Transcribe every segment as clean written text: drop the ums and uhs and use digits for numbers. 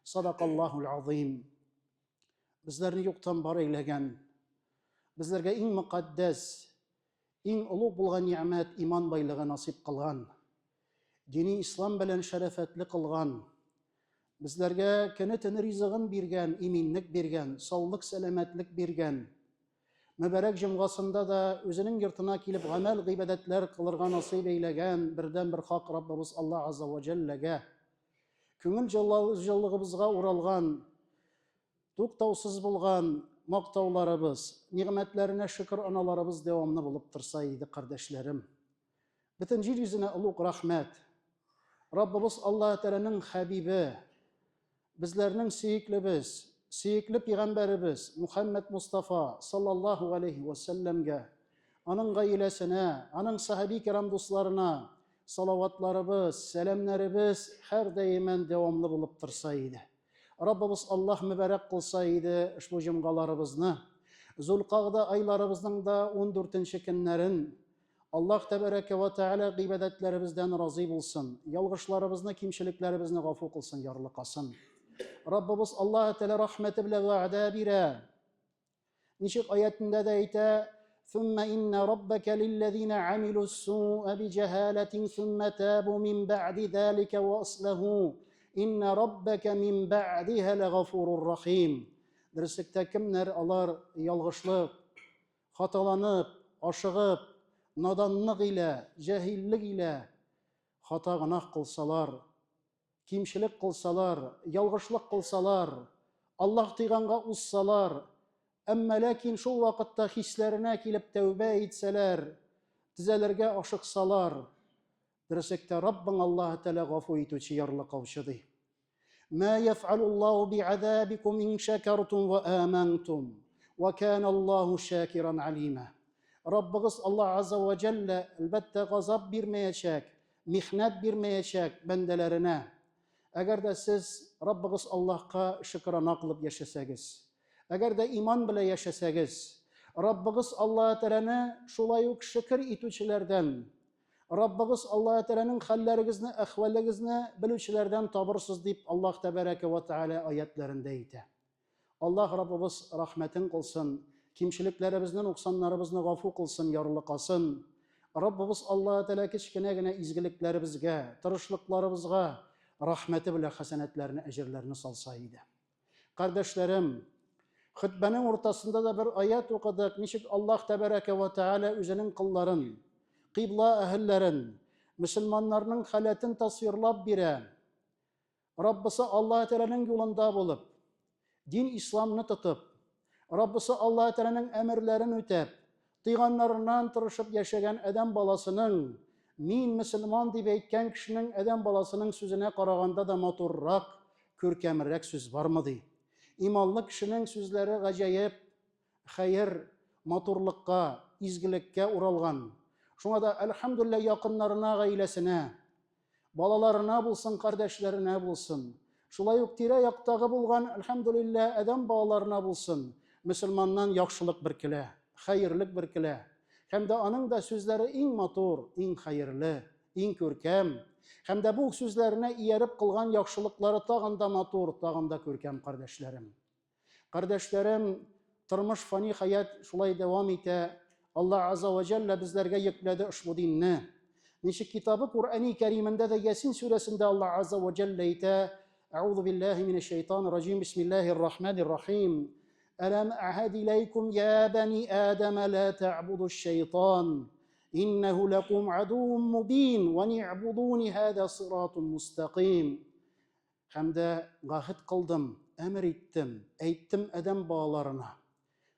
Садакаллаһул азим. Безләрне юктан бар әйләгән, безләргә иң мөкатдәс, иң олуг булган нигъмәт иман байлыгы насыйп кылган, дини ислам белән шәрәфәтле кылган, безләргә көне-төне ризыгын биргән, иминлек биргән, саулык-сәламәтлек биргән, Мөбарәк җомгасында да үзенең йортына килеп гамәл-гыйбадәтләр кылырга насыйп әйләгән бердәнбер хак Раббыбыз Аллаһ Азза вә Җәлләгә, күңел җылылыгыбызга уралган, туктаусыз булган мактауларыбыз, нигъмәтләренә шөкер-аналарыбыз дәвамны булып торса иде, кардәшләрем. Бөтен җир йөзенә олуг рәхмәт. Раббыбыз Аллаһ Тәгаләнең хәбибе, безләрнең сөеклебез, сөекле пигамбәребез Мухәммәд Мустафа саллаллаһу галәйһи вә сәлләмгә, аның гаиләсенә, аның сахаби кирам дусларына салаватларыбыз, сәламнәребез һәрдаимән дәвамлы булып торса иде. Раббыбыз Аллаһ мөбарәк кылса иде ошбу җомгаларыбызны. Зулкагда айларыбызның да ундүртенче көннәрен Аллаһ тәбәрәкә вә тәгалә гыйбадәтләребездән разый булсын, ялгышларыбызны, кимчелекләребезне гафу кылсын, ярлыкасын. Раббыбыз Аллаһ Тәгалә рәхмәте белән вәгъдә бирә. Ничек аятендә дә әйтә, Thumma inna rabbaka lillazina amilu as-su'a bi jahalatin thumma tabu min ba'di zalika wa aslahu inna rabbaka min ba'diha laghafurur rahim. Дөреслектә кемнәр алар ялгышлык, Хаталанып, ашыгып, наданлык илә, җаһиллек илә хата-гөнаһ кылсалар, кимчелек кылсалар, ялгышлык кылсалар, Аллаһ тыйганга узсалар, әмма ләкин шул вакытта хисләренә килеп тәүбә итсәләр, төзәлергә ашыксалар, Дөреслектә Раббың Аллаһы Тәгалә гафу итүче, ярлыкаучы, ди. Ма яф'алуллаһу би'азабикум ин шакартум ва амантум, ва кана Аллаһу шакиран алима. Раббыгыз Аллаһ Азза ва Җәллә, әлбәттә, газап бирмәячәк, михнәт бирмәячәк бәндәләренә. Әгәр дә сез Раббыгыз Аллаһка шөкрана кылып яшәсәгез, әгәр дә иман белән яшәсәгез, Раббыгыз Аллаһы Тәгаләне шулай ук шөкер итүчеләрдән, Раббыгыз Аллаһы Тәгаләнең хәлләрегезне, әхвәлегезне белүчеләрдән табырсыз, дип Аллаһ Тәбәрәкә вә Тәгалә аятьләрендә әйтә. Аллаһ Раббыбыз рәхмәтен кылсын, кимчелекләребезне, нуксаннарыбызны гафу кылсын, ярлыкасын. Раббыбыз Аллаһы Тәгалә кечкенә генә изгелекләребезгә, тырышлыкларыбызга рәхмәте белән хәсәнәтләрне, әҗерләрне салса иде. Кардәшләрем, хөтбәнең уртасында да бер аят укыдык, ничек Аллаһ тәбәрәкә вә тәгалә үзенең кылларын, кыйбла әһелләрен, мөселманнарның халәтен тасвирлап бирә. Раббысы Аллаһ Тәгаләнең юлында булып, дин исламны тотып, Раббысы Аллаһ Тәгаләнең әмерләрен үтәп, тыйганнарыннан тырышып яшәгән адәм баласының, мин мөселман дип әйткән кешенең адәм баласының сүзенә караганда да матуррак, күркәмрәк сүз бармы ди. Иманлы кешенең сүзләре гаҗәеп, хәер, матурлыкка, изгелеккә уралган. Шуңа да, әлхәмдүлилләһ, якыннарына, гаиләсенә, Балаларына булсын, кардәшләренә булсын, шулай ук тирә-яктагы булган, әлхәмдүлилләһ, адәм балаларына булсын, мөселманнан яхшылык бөркелә, хәерлек бөркелә. Һәм дә аның да сүзләре иң матур, иң хәерле, иң күркәм. Һәм дә бу сүзләренә ияреп кылган яхшылыклары тагын да матур, тагын да күркәм, кардәшләрем. Кардәшләрем, тормыш фани хәят шулай дәвам итә. Аллаһ Азза ва Җәллә безләргә йөкләде ошбу динне. Ничек китабы Куръани Кәримендә дә Ясин сүрәсендә Аллаһ Азза ва Җәллә әйтә: Әгъузу биллаһи минәш шайтанир раҗим. Бисмиллаһир рахманир рахим. Әләм әһәд иләйкум я бани Адама ла та'буду шайтан. Иннәһу лакум адуун мубин ва ни'будуни һада сиратун мустаким. Һәм дә гаһед кылдым, әмер иттем, әйттем адәм балаларына,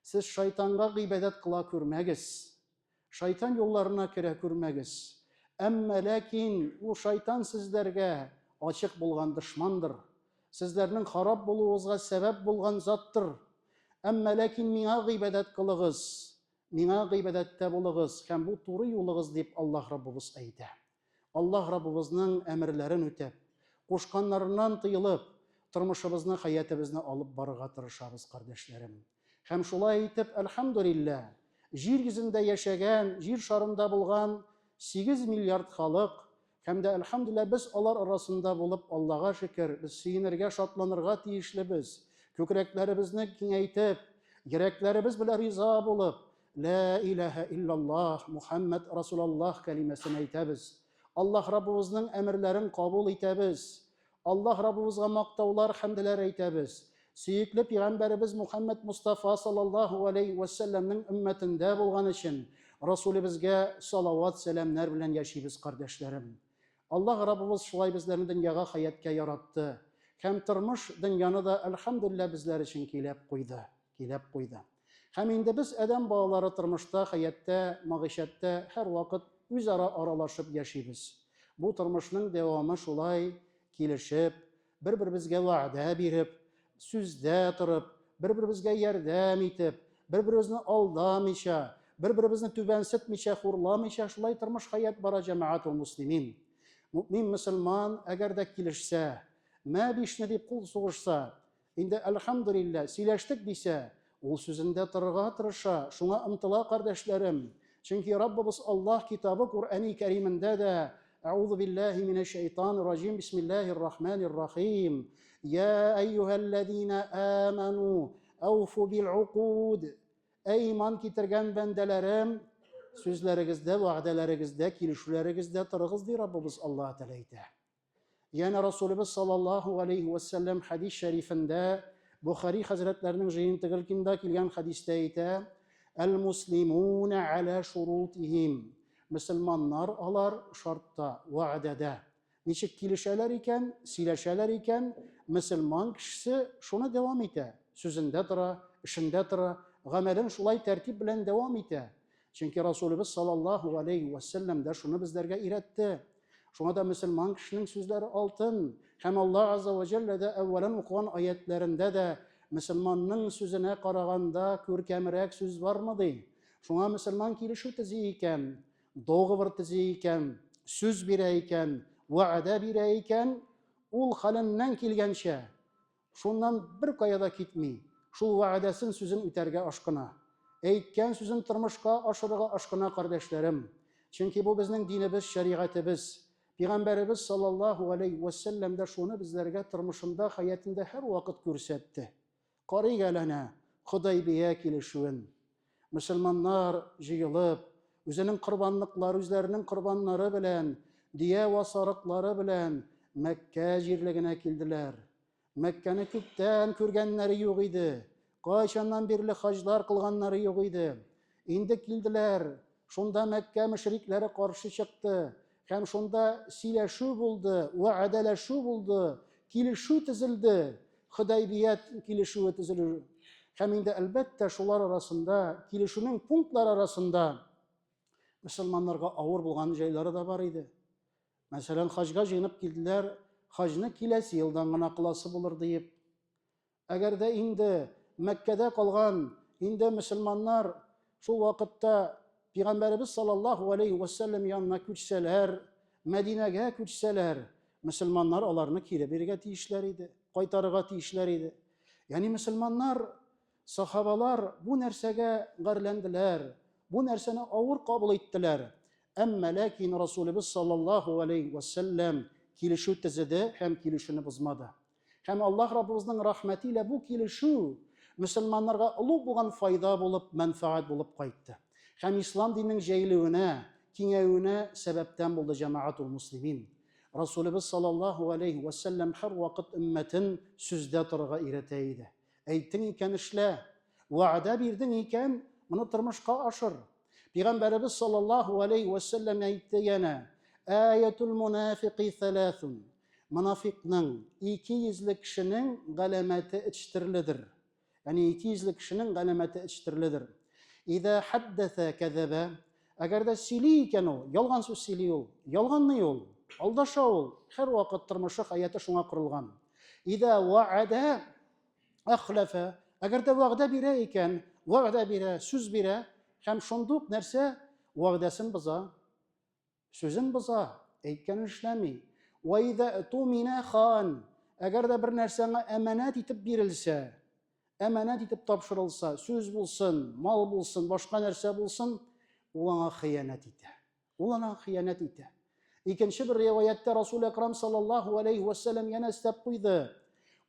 Сез шайтанга гыйбадәт кыла күрмәгез, шайтан юлларына керә күрмәгез. Әмма ләкин ул шайтан сезләргә ачык булган дошмандыр, сезләрнең харап булуыгызга сәбәп булган заттыр. Әмма ләкин миңа гыйбадәт кылыгыз, миңа гыйбадәттә булыгыз һәм бу туры юлыгыз, дип Аллаһ Раббыбыз әйтә. Аллаһ Раббыбызның әмерләрен үтәп, кушканнарыннан тыелып, тормышыбызны, хәятебезне алып барырга тырышабыз, кардәшләрем. Һәм шулай итеп, әлхәмдүлилләһ, җир йөзендә яшәгән, җир шарында булган 8 миллиард халык Һәм дә, әлхәмдүлилләһ, без алар арасында булып, Аллага шөкер, без сөенергә, шатланырга тиешлебез. Күкрәкләребезне киңәйтеп, йөрәкләребез белән риза булып, Лә иләһә иллаллаһ, Мухәммәд Расулаллаһ кәлимәсен әйтәбез. Аллаһ Раббыбызның әмерләрен кабул итәбез. Аллаһ Раббыбызга мактаулар, хәмделәр әйтәбез. Сөекле пигамбәребез Мухәммәд Мостафа саллаллаһу галәйһи вә сәлләмнең өммәтендә булган өчен Расулебезгә салават, сәламнәр белән яшибез, кардәшләрем. Аллаһ Раббыбыз шулай безләрне дөньяга, хәятка яратты. Һәм тормыш, дөньяны да, әлхәмдүлилләһ, безләр өчен көйләп куйды, көйләп куйды. Һәм инде без, адәм балалары, тормышта, хәяттә, мәгыйшәттә һәрвакыт үзара аралашып яшибез. Бу тормышның дәвамы шулай килешеп, бер-беребезгә вәгъдә биреп, сүздә торып, бер-беребезгә ярдәм итеп, бер-беребезне алдамыйча, бер-беребезне түбәнсетмичә, хурламыйча шулай тормыш хәят бара, җәмәгатул муслимин. Мөэмин мөселман әгәр дә килешсә, мә бишне дип кул сугышса, Инде әлхәмдүлилләһ, сөйләштек дисә, ул сүзендә торырга тырыша, шуңа омтыла, кардәшләрем. Чөнки Раббыбыз Аллаһ китабы Куръәни Кәримендә дә, Әгъузу биллаһи минәш шәйтанир раҗим, бисмиллаһир рахманир рахим. Я әйюһәлләзина аману, әүфу бил укуд. Әй иман китергән бәндәләрем, сүзләрегездә, вәгъдәләрегездә, килешүләрегездә торыгыз, ди Раббыбыз Аллаһ Тәгалә әйтә. Янә Расулыбыз саллаллаһу галәйһи вә сәлләм хәдис шәрифендә, Бохари хәзрәтләренең җыентыгылкинда килгән хәдистә әйтә, Әл-муслимуна аля шурутихим. Мөселманнар алар шартта, вәгъдәдә. Ничек килешәләр икән, сөйләшәләр икән, мөселман кешесе шуны дәвам итә, сүзендә тора, эшендә тора, гамәлен шулай тәртип белән дәвам итә. Чөнки Расулыбыз саллаллаһу галәйһи вә сәлләм дә шуны безләргә өйрәтте. Шуңа да мөселман кешенең сүзләре алтын. Һәм Аллаһ Азза вә Җәллә дә әүвәлен укыган аятләрендә дә мөселманның сүзенә караганда күркәмрәк сүз бармы ди. Шуңа мөселман килешү төзи икән, договор төзи икән, сүз бирә икән, вәгъдә бирә икән, ул хәленнән килгәнчә Шуннан беркая да китми, шул вәгъдәсен, сүзен үтәргә ашкына. Әйткән сүзен тормышка ашырырга ашкына, кардәшләрем. Чөнки бу безнең динебез, шәригатебез. Пигамбәребез саллаллаһу галәйһи вә сәлләм дә шуны безләргә тормышында, хәятендә һәрвакыт күрсәтте. Карыйк әле әнә Хөдәйбия килешүен. Мөселманнар җыелып, үзенең корбанлыклары, үзләренең корбаннары белән, дөя вә сарыклары белән Мәккә җирлегенә килделәр. Мәккәне күптән күргәннәре юк иде. Кайчаннан бирле хаҗлар кылганнары юк иде. Инде килделәр. Шунда Мәккә мөшрикләре каршы чыкты. Һәм шунда сөйләшү булды, вәгъдәләшү булды, килешү төзелде. Хөдәйбият килешүе төзелү. Һәм инде, әлбәттә, шулар арасында, килешүнең пунктлары арасында мөселманнарга авыр булган җайлары да бар иде. Мәсәлән, хаҗга җыенып килделәр, хаҗны киләсе елдан гына кыласы булыр диеп. Әгәр дә инде Мәккәдә калган инде мөселманнар шул вакытта Пигамбәребез саллаллаһу алейһи вә сәлләм янына күчсәләр, Мәдинәгә күчсәләр, мөселманнар аларны кире бирергә тиешләр иде, кайтарырга тиешләр иде. Ягъни мөселманнар, сахабалар бу нәрсәгә гарьләнделәр, бу нәрсәне авыр кабул иттеләр. Әмма ләкин Расулебез саллаллаһу алейһи вә сәлләм килешү төзеде һәм килешүне бозмады. Һәм Аллаһ Раббыбызның рәхмәте илә бу килешү мөселманнарга олуг булган файда булып, мәнфәгать булып кайтты. Һәм ислам диненең җәелүенә, киңәюенә сәбәптән булды җәмәгатул муслимин. Расулебез саллаллаһу алейһи вә сәлләм һәрвакыт өммәтен сүздә торырга өйрәтә иде. Әйттең икән, эшлә. Вәгъдә бирдең икән, моны тормышка ашыр. Пәйгамбәребез саллаллаһу алейһи вә сәлләм әйтте янә: Аятул мунафикы саласун. Монафикның, икейөзле кешенең галәмәте өч төрледер. Ягъни икейөзле кешенең галәмәте өч төрледер. Иза хәддәсә кәзәбә. Әгәр дә сөйли икән ул, ялган сүз сөйли ул, ялганлый ул, алдаша ул, һәрвакыт тормышы, хәяты шуңа корылган. Иза вәгъдә әхләфә. Әгәр дә вәгъдә бирә икән, вәгъдә бирә, сүз бирә һәм шундук нәрсә вәгъдәсен боза. Сүзен боза, әйткәнен эшләми. Вә иза тумина хан. Әгәр дә бер нәрсә аңа әманәт итеп бирелсә, әманәт итеп тапшырылса, сүз булсын, мал булсын, башка нәрсә булсын, ул аңа хыянәт итә. Ул аңа хыянәт итә. Икенче бер риваятьтә Расул Әкрам саллаллаһу алейхи ва сәлләм янә өстәп куйды.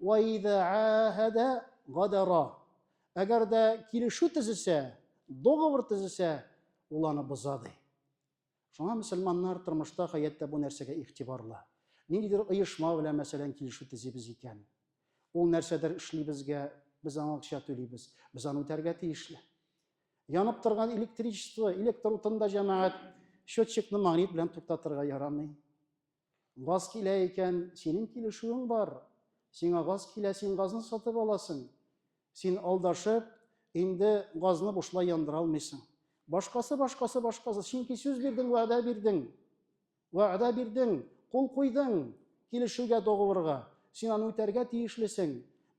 Ва иза ахада гадара. Әгәр дә килешү төзесә, договор төзесә, ул аны боза ди. Шуңа мөселманнар тормышта, хәятта бу нәрсәгә игътибарлы. Ниндидер оешма белән, мәсәлән, килешү төзибез икән. Ул нәрсәдер эшли безгә, без аңа акча түлибез. Без аны үтәргә тиешле. Янып торган электричество, электр утында җәмәгать счетчикны магнит белән туктатырга ярамый. Газ килә икән, синең килешүең бар. Сиңа газ килә, син газны сатып аласың. Син алдашып, инде газны бушлай яндыра алмыйсың. Башкасы, башкасы, башкасы. Чөнки сүз бирдең, вәгъдә бирдең. Вәгъдә бирдең, кул куйдың килешүгә, договорга. Син аны үтәргә тиешлесең.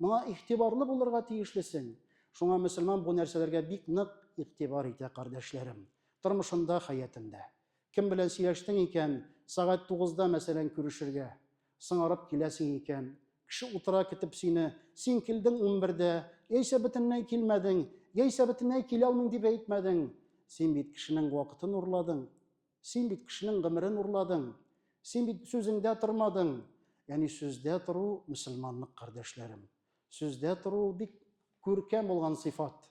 Моңа игътибарлы булырга тиешлесең. Шуңа мөселман бу нәрсәләргә бик нык игътибар итә, кардәшләрем. Тормышында, хәятында. Кем белән сөйләштең икән, сәгать тугызда, мәсәлән, күрешергә. Соңарып киләсең икән, кеше утыра көтеп сине, син килдең унбердә, яисә бөтенләй килмәдең, яисә бөтенләй килә алмыйм дип әйтмәдең. Син бит кешенең вакытын урладың. Син бит кешенең гомерен урладың. Син бит сүзеңдә тормадың. Ягъни сүздә тору мөселманлык, кардәшләрем. Сүздә тору ул бик күркәм булган сыйфат.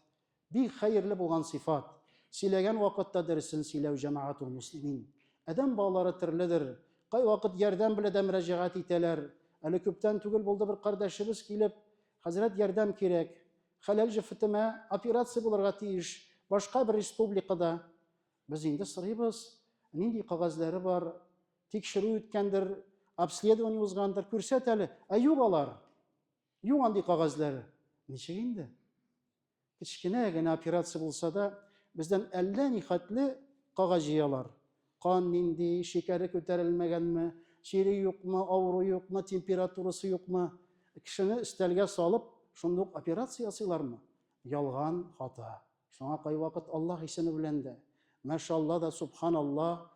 Бик хәерле булган сыйфат. Сөйләгән вакытта дөресен сөйләү җәмәгатул муслимин. Адәм балалары төрледер. Кайвакыт ярдәм белән дә мөрәҗәгать итәләр. Әле күптән түгел булды бер кардәшебез килеп, хәзрәт ярдәм кирәк. Хәләл җефетемә операция булырга тиеш, башка бер республикада. Без инде сорыйбыз, нинди кәгазьләре бар, тикшерү үткәндер, обследование узгандыр, күрсәт әле. Ә юк алар. Юк андый кәгазьләре. Ничек инде? Кечкенә генә операция булса да, бездән әллә ни хәтле кәгазь җыялар. Кан нинди, шикәре күтәрелмәгәнме, чире юкмы, авыру юкмы, температурасы юкмы? Кешене өстәлгә салып, шундук ук операция ясыйлармы? Ялган, хата. Шуңа кайвакыт Аллаһ исеме белән дә, Мәшалла да, Субханалла,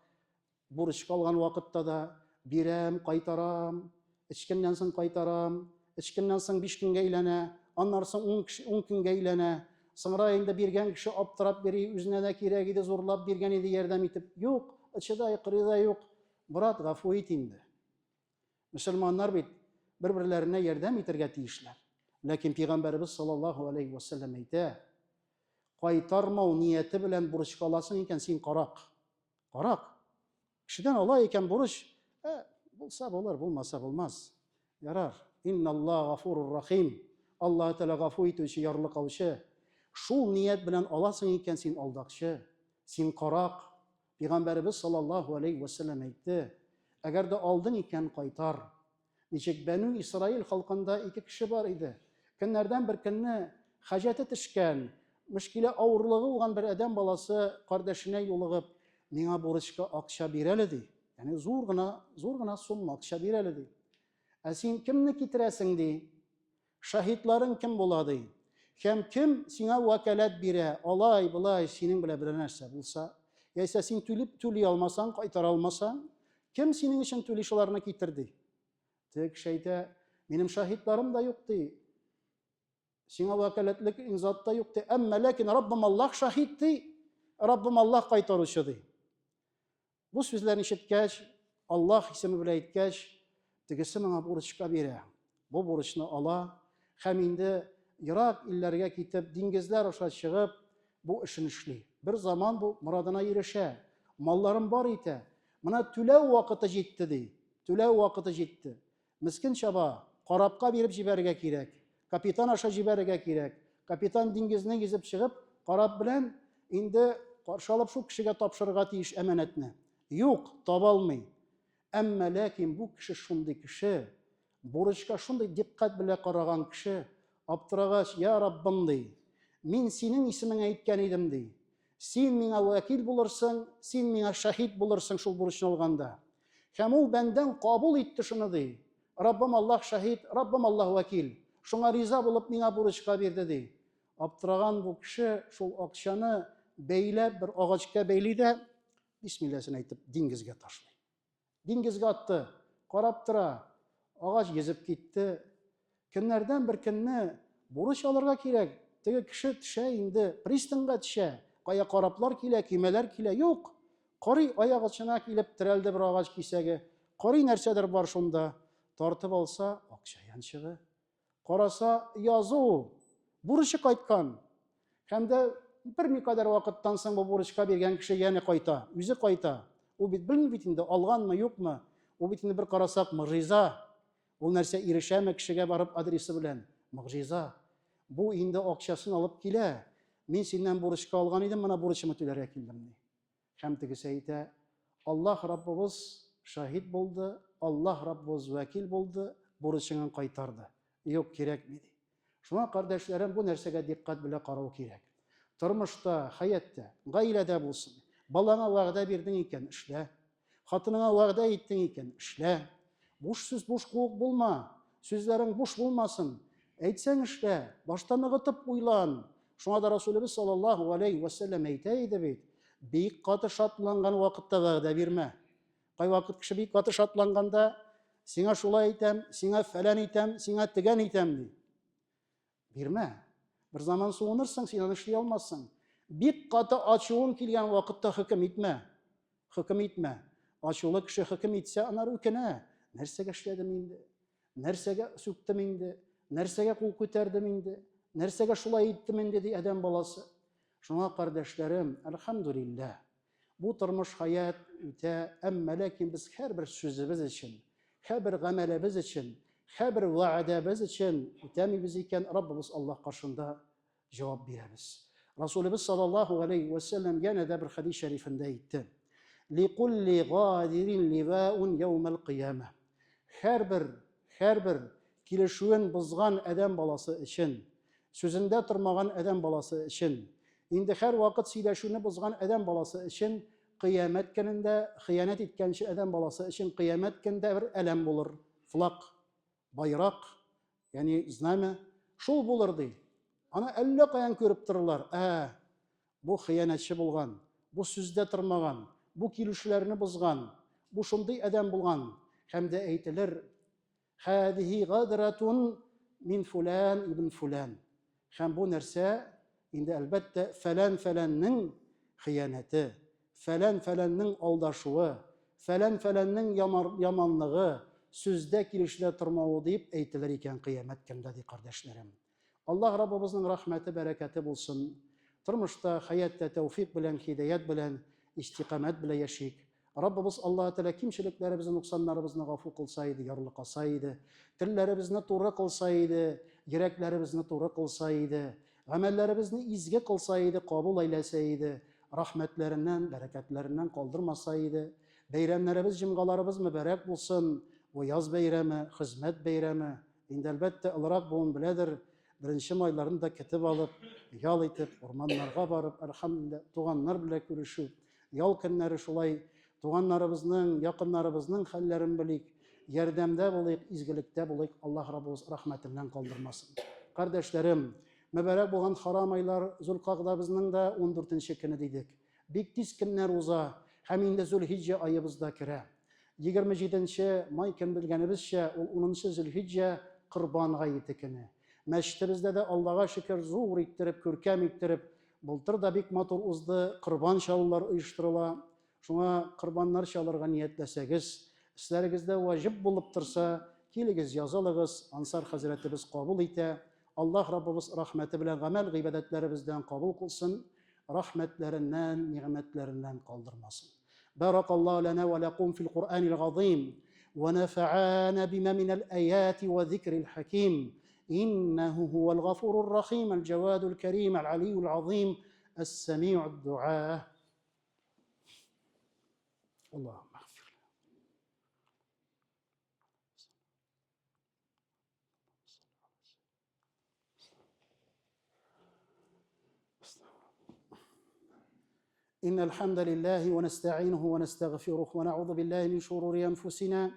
бурычка алган вакытта да, бирәм, кайтарам, эчкәннән соң кайтарам, эчкәннән соң 5 көнгә әйләнә, аннары соң 10 кеше 10 көнгә әйләнә. Соңра инде биргән кеше аптырап йөри, үзенә дә кирәк иде, зурлап биргән иде, ярдәм итеп. Юк, очы да, кырые да юк. Брат, гафу ит инде. Мөселманнар бит бер-берләренә ярдәм итәргә тиешләр. Ләкин пәйгамбәребез саллаллаһу алейхи ва сәлләм әйтә, кайтармау нияте белән бурычка аласың икән, син карак. Карак. Кешедән ала икән бурыч, ә, булса булыр, булмаса булмас. Ярар. Инналлаһ гафурур рахим. Аллаһ Тәгалә гафу итүче, ярлыкаучы. Шул ният белән аласың икән, син алдакчы, син карак. Пәйгамбәребез саллаллаһу алейһи вә сәлләм әйтте, Әгәр дә алдың икән, кайтар. Ничек Бәнү Исраил халкында ике кеше бар иде. Көннәрдән бер көнне хаҗәте төшкән, мөшкилә авырлыгы булган бер адәм баласы кардәшенә юлыгып, миңа бурычка акча бир әле, ди. Ягъни зур гына, зур гына сумма акча бир әле, ди. Ә син кемне китерәсең, ди. Шаһитларың кем була, ди. Һәм кем сиңа вәкаләт бирә, алай, болай, синең белән берәр нәрсә булса, яисә син түлип түли алмасаң, кайтара алмасаң, кем синең өчен түли, шуларны китер, ди. Теге кеше әйтә, минем шаһитларым да юк, ди. Сиңа вәкаләтлек зат та юк, ди. Әмма ләкин Раббым Аллаһ шаһит, ди. Раббым Аллаһ кайтаручы, ди. Бу сүзләрне ишеткәч, Аллаһ исеме белән әйткәч, тегесе моңа бурычка бирә. Бу бурычны ала һәм инде ерак илләргә китеп, диңгезләр аша чыгып, бу эшен эшли. Бер заман бу морадына ирешә, малларын бар итә. Менә түләү вакыты җитте, ди. Түләү вакыты җитте. Мескен чаба, корабка биреп җибәрергә кирәк, капитан аша җибәрергә кирәк. Капитан диңгезне йөзеп чыгып, кораб белән инде каршы алып шул кешегә тапшырырга тиеш әманәтне. Юк, таба алмый. Әмма ләкин бу кеше шундый кеше, бурычка шундый дикъкать белән караган кеше, аптырагач, я Раббым, ди, мин синең исемеңә әйткән идем, ди. Син миңа вәкил булырсың, син миңа шаһит булырсың шул бурычны алганда. Һәм ул бәндәң кабул итте шуны, ди. Раббым Аллаһ шаһит, Раббым Аллаһ вәкил. Шуңа риза булып миңа бурычка бирде, ди. Аптыраган бу кеше шул акчаны бәйләп бер агачка бәйли дә, бисмилләсен әйтеп, диңгезгә ташлый. Диңгезгә атты, карап тора, агач йөзеп китте. Көннәрдән бер көнне бурыч алырга кирәк. Теге кеше төшә инде, пристаньга төшә. Кая кораблар килә, көймәләр килә. Юк. Карый, аяк очына килеп терәлде бер агач кисәге. Карый, нәрсәдер бар шунда. Тартып алса, акча янчыгы. Караса, язу! Бурычы кайткан. Һәм дә берникадәр вакыттан соң бу бурычка биргән кеше янә кайта, үзе кайта. Ул бит белми бит инде, алганмы, юкмы. Ул бит инде бер карасак, могҗиза. Ул нәрсә ирешәме кешегә барып адресы белән? Могҗиза. Бу инде акчасын алып килә. Мин синнән бурычка алган идем, менә бурычымны түләргә килдем, ди. Һәм тегесе әйтә, Аллаһ Раббыбыз шаһит булды, Аллаһ Раббыбыз вәкил булды, бурычыңын кайтарды. Юк, кирәкми, ди. Шуңа, кардәшләрем, бу нәрсәгә дикъкать белән карау кирәк. Тормышта, хәятта, гаиләдә булсын, балаңа вәгъдә бирдең икән, эшлә. Хатыныңа вәгъдә иттең икән, эшлә. Буш сүз буш куык булма. Сүзләрең буш булмасын. Әйтсәң эшлә, башта ныгытып уйлан. Шуңа да Расулебез саллаллаһу алейһи вә сәлләм әйтә иде бит, бик каты шатланган вакытта вәгъдә бирмә. Кайвакыт кеше бик каты шатланганда, сиңа шулай әйтәм, сиңа фәлән итәм, сиңа тегән итәм, ди. Бирмә. Бер заман суынырсың, син аны эшли алмассың. Бик каты ачуың килгән вакытта хөкем итмә. Хөкем итмә. Ачулы кеше хөкем итсә, анар үкенә. Нәрсәгә эшләдем инде? Нәрсәгә сүктем инде? Нәрсәгә кул күтәрдем инде? Нәрсәгә шулай иттем инде, ди адәм баласы. Шуңа, кардәшләрем, әлхәмдүлилләһ. Бу тормыш хәят үтә, әмма ләкин без һәрбер сүзебез өчен, һәрбер гамәлебез өчен, һәрбер вәгъдәбез өчен үтәмибез икән, Раббыбыз Аллаһ каршында җавап бирәбез. Расулебез саллаллаһу алейһи вә сәлләм янә дә бер хәдис шәрифендә әйтте. Ликулли гадирин ливаун яумал кыяма. Һәрбер, һәрбер килешүен бозган адәм баласы өчен, сүзендә тормаган адәм баласы өчен, инде һәрвакыт сөйләшүне бозган адәм баласы өчен кыямәт көнендә, хыянәт иткәнче адәм баласы өчен кыямәт көнендә бер әләм булыр, флаг, байрак, ягъни знамя, шул булыр ди. Аны әллә каян күреп торырлар. Ә, бу хыянәтче булган, бу сүздә тормаган, бу килешүләрне бозган, бу шундый адәм булган. Һәм дә әйтелер, Хәзихи гадратун мин фулан ибн фулан. Һәм бу нәрсә инде әлбәттә фәлән-фәләннең хыянәте, фәлән-фәләннең алдашуы, фәлән-фәләннең яманлыгы, сүздә килешүдә тормавы дип әйтелер икән кыямәт көндә, ди кардәшләрем. Аллаһ Раббыбызның рәхмәте, бәрәкәте булсын. Тормышта, хәятта тәүфик белән, һидаять белән, истикамәт белән яшик. Раббыбыз Аллаһ Тәгалә кимчелекләребезне, нуксаннарыбызны гафу кылса иде, ярлыкаса иде. Телләребезне туры кылса иде, йөрәкләребезне туры кылса иде. Гамәлләребезне изге кылса иде, кабул әйләсә иде. Рәхмәтләреннән, бәрәкәтләреннән калдырмаса иде. Бәйрәмнәребез, җомгаларыбыз мөбарәк булсын. Бу яз бәйрәме, хезмәт бәйрәме. Инде, әлбәттә, олырак буын беләдер, беренче майларны да көтеп алып, ял итеп, урманнарга барып, әлхәмдүлилләһ, туганнар белән күрешү, ял көннәре шулай туганнарыбызның, якыннарыбызның хәлләрен белик, ярдәмдә булыйк, изгелектә булыйк, Аллаһ Раббыбыз рәхмәтеннән калдырмасын. Кардәшләрем, мөбарәк булган харам айлар Зулкагдабызның да ундүртенче көне дидек. Бик тиз көннәр уза һәм инде Зулһиҗҗә аебыз да керә. 27 нче май көн белгәнебезчә, ул унынчы Зөлхиҗҗә Корбан гаете көне. Мәчетебездә дә Аллага шөкер зур иттереп, күркәм иттереп, былтыр да бик матур узды, корбан чалулар оештырыла. Шуңа корбаннар чалырга ниятләсәгез, өсләрегездә ваҗиб булып торса, килегез, язылыгыз, Ансар хәзрәтебез кабул итә. Аллаһ Раббыбыз рәхмәте белән гамәл-гыйбадәтләребездән кабул кылсын, рәхмәтләреннән, нигъмәтләреннән калдырмасын. بارك الله لنا ولكم في القرآن العظيم ونفعنا بما من الآيات وذكر الحكيم إنه هو الغفور الرحيم الجواد الكريم العلي العظيم السميع الدعاء اللهم اغفر إن الحمد لله ونستعينه ونستغفره ونعوذ بالله من شرور أنفسنا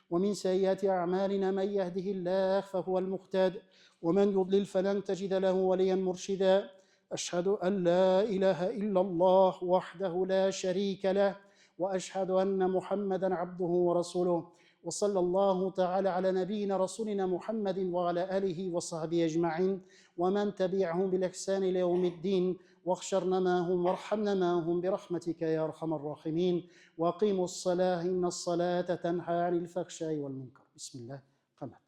ومن سيئات أعمالنا من يهده الله فهو المهتد ومن يضلل فلن تجد له وليا مرشدا أشهد أن لا إله إلا الله وحده لا شريك له وأشهد أن محمدا عبده ورسوله وصلى الله تعالى على نبينا رسولنا محمد وعلى آله وصحبه أجمعين ومن تبعهم بالإحسان إلى يوم الدين. واحشرنا معهم وارحمنا معهم برحمتك يا أرحم الراحمين. وأقيموا الصلاة إن الصلاة تنهى عن الفحشاء والمنكر. بسم الله. قمت.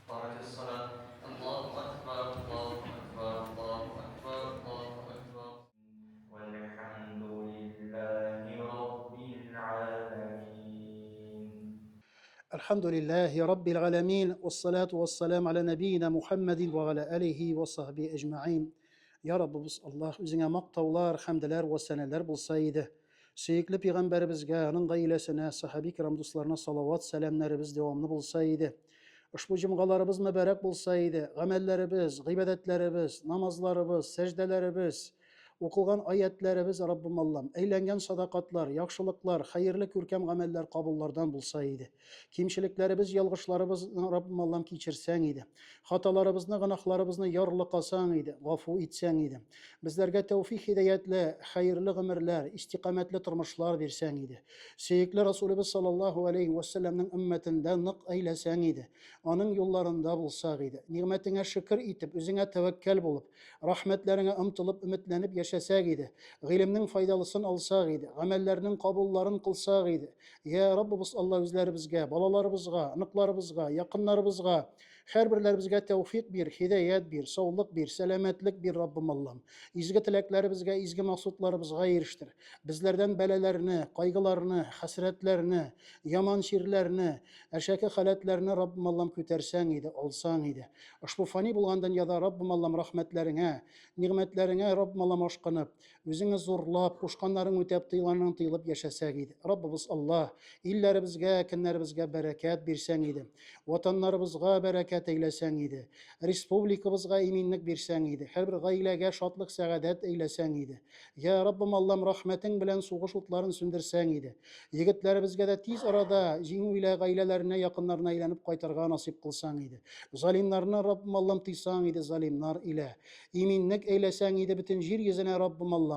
قامت الصلاة. الله أكبر، الله أكبر، الله أكبر، الله أكبر، والحمد لله رب العالمين. الحمد لله رب العالمين، والصلاة والسلام على نبينا محمد وعلى آله وصحبه أجمعين. Я Раббыбыз Аллаһ, үзеңә мактаулар, хәмделәр вә сәнәләр булса иде. Сөекле пәйгамбәребезгә, аның гаиләсенә, сахаби кирам дусларына салават, сәламнәребез дәвамлы булса иде. Ошбу җомгаларыбыз мөбарәк булса иде. Гамәлләребез, гыйбадәтләребез, намазларыбыз, сәҗдәләребез, укылган аятләребез, Раббым Аллам, әйләнгән садакатлар, яхшылыклар, хәерле күркәм гамәлләр кабуллардан булса иде. Кимчелекләребез, ялгышларыбызны, Раббым Аллам, кичерсәң иде. Хаталарыбызны, гөнаһларыбызны ярлыкасаң иде, гафу итсәң иде. Безләргә тәүфик һидаятле, хәерле гомерләр, истикамәтле тормышлар бирсәң иде. Сөекле Расулыбыз саллаллаһу алейһи вә сәлләмнең өммәтендә нык әйләсәң иде. Аның юлларында булсак иде. Нигъмәтеңә шөкер итеп, үзеңә тәвәккәл булып, рәхмәтләреңә омтылып, өметләнеп яшәсәк иде. Гыйлемнең файдалысын алсак иде, гамәлләрнең кабулларын кылсак иде. Йә Раббыбыз Алла, үзләребезгә, балаларыбызга, оныкларыбызга, якыннарыбызга, һәрберләребезгә тәүфик бир, һидаят бир, саулык бир, сәламәтлек бир, Раббым Аллам. Изге теләкләребезгә, изге максутларыбызга ирештер. Безләрдән бәлаләрне, кайгыларны, хәсрәтләрне, яман чирләрне, әшәке халәтләрне, Раббым Аллам, күтәрсәң иде, алсаң иде. Ошбу фани булган дөньяда, Раббым Аллам, рәхмәтләреңә, нигъмәтләреңә, Раббым Аллам, ашкынып, Үзеңне зурлап, кушканнарың үтәп, тыйганның тыелып яшәсәк иде. Раббыбыз Аллаһ, илләребезгә, көннәребезгә бәрәкәт бирсәң иде. Ватаннарыбызга бәрәкәт әйләсәң иде. Республикабызга иминлек бирсәң иде. Һәрбер гаиләгә шатлык, сәгадәт әйләсәң иде. Я Раббым Аллам, рәхмәтең белән сугыш утларын сүндерсәң иде. Егетләребезгә дә тиз арада җиңү илә гаиләләренә, якыннарына әйләнеп кайтырга насыйп кылсаң иде. Залимнарны, Раббым Аллам, тыйсаң иде залимнар илә. Иминлек әйләсәң иде бөтен җир йөзенә, Раббым Аллам.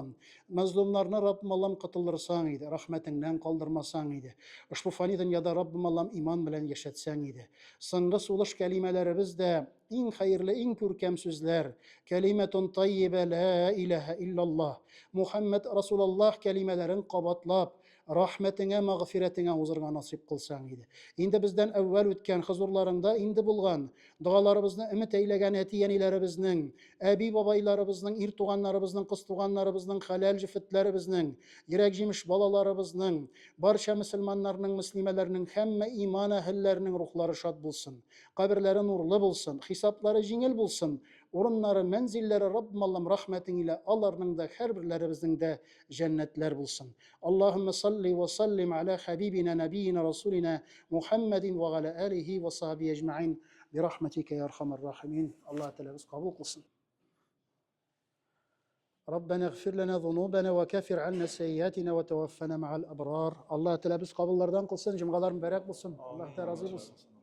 Мәзлумнарны, Раббым Аллам, котылдырсаң иде, рәхмәтеңнән калдырмасаң иде. Ошбу фани дөньяда, Раббым Аллам, иман белән яшәтсәң иде. Соңгы сулыш кәлимәләребез дә иң хәерле, иң күркәм сүзләр, кәлимәтун таййибә лә иләһә иллаллаһ, Мухәммәд Расулаллаһ кәлимәләрен кабатлап, Рәхмәтеңә, мәгъфирәтеңә узырга насыйп кылсаң иде. Инде бездән әүвәл үткән, хозурларыңда инде булган, догаларыбызны өмет әйләгән әти-әниләребезнең, әби-бабайларыбызның, ир туганнарыбызның, кыз туганнарыбызның, хәләл җефетләребезнең, йөрәк җимеш балаларыбызның, барча мөселманнарның, мөслимәләрнең, һәммә иман әһелләренең рухлары шат булсын, каберләре нурлы булсын, хисаплары җиңел булсын, урыннары, мәнзилләре, Раббым Аллам, рәхмәтең илә аларның да, һәрберләребезнең дә җәннәтләр булсын. Аллаһумма салли ва саллим аля хабибина набиина расулина Мухаммадин ва аля алихи ва сахби әҗмәин бирахматика я архамар рахимин. Аллаһ Тәгалә кабул кылсын. ربنا اغفر لنا ذنوبنا وكفر عنا سيئاتنا وتوفنا مع الأبرار. الله Тәгалә без кабуллардан кылсын, җомгалар мөбарәк булсын. Аллаһ Тәгалә разый булсын.